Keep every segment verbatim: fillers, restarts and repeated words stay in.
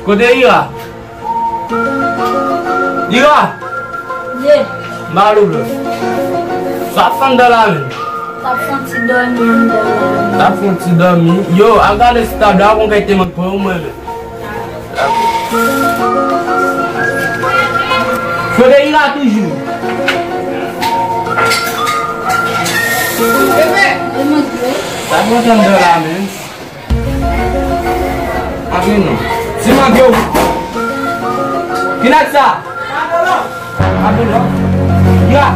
Kote Ira? Ira! Ye. M pa wè w bro. Sa ap fè anndan la menm? T ap fè yon ti dòmi anndan la. T ap fè yon ti dòmi. Yo, al gade si tab la, gon kay te mank pran yon mwen menm. Kote Ira toujou? Sa pran tan de la menm. Ape non. Ti mande w. Ki nèg sa? Ape non. Ira.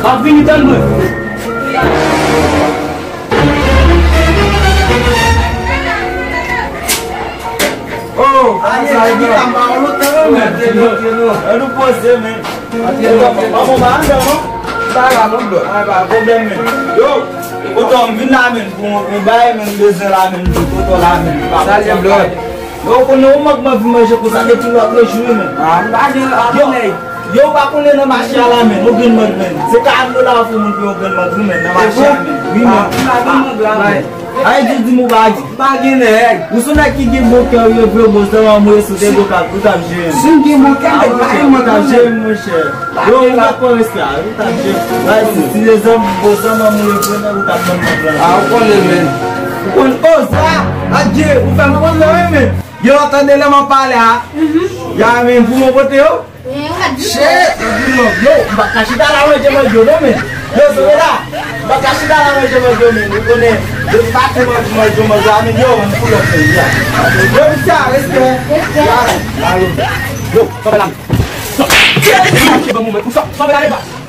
M ap vini tann mwen. Oh, aye, sa e ki ta ba ou lontan non, men. An nou poze, men. An bon, pa anndan non. Sa la non, bro. Ay, pa pwoblèm, men. Yo, otan m vin la, men, pou yon bagay, men, m bezwen la, men, pou tonton la, men. Salye, bro. Yo, ou konnen ou mank manje konsa depi lòt jou, men. Ah, m pa gen, ah, yo, nèg. Yo, ou pa konnen nan mache a la, men, yon grenn manje, men. Se karant dola ou fè moun pou yon grenn manje, men, nan mache a, men. Wi, men. Ah, m pa gen manje la, men. Ay, di, di m ou pa di. M pa gen nèg. Ou se nèg ki gen bon kè, ou ye vre, bon, se yon mwen, si w te bon kè, ou t ap jere m. Si m gen bon kè, m pa gen manje la, men. Ou t ap jere m, monchè. Yo, ou pa konn sa, ou t ap jere m. Ay, si, si se zanmi, bon, zanmi, ou ye vre, nèg, ou t ap ban m manje la. Ah, ou konnen, men. Ou konnen, oh, sa, adye, ou fè m konn sa, wi, men. Yo, tande lè m ap pale a. Ya, men, pou mwen pote yo. Shit! Yo, m pa ka chita la manje manje yo non, men. Yo, sove la. M pa ka chita la manje manje yo, men. Ou konnen, depi maten manje manje manje a, men yo, m pull up, men, ya. Yo, misye, respè. Ya, alo. Yo, sove la. Sove la, men.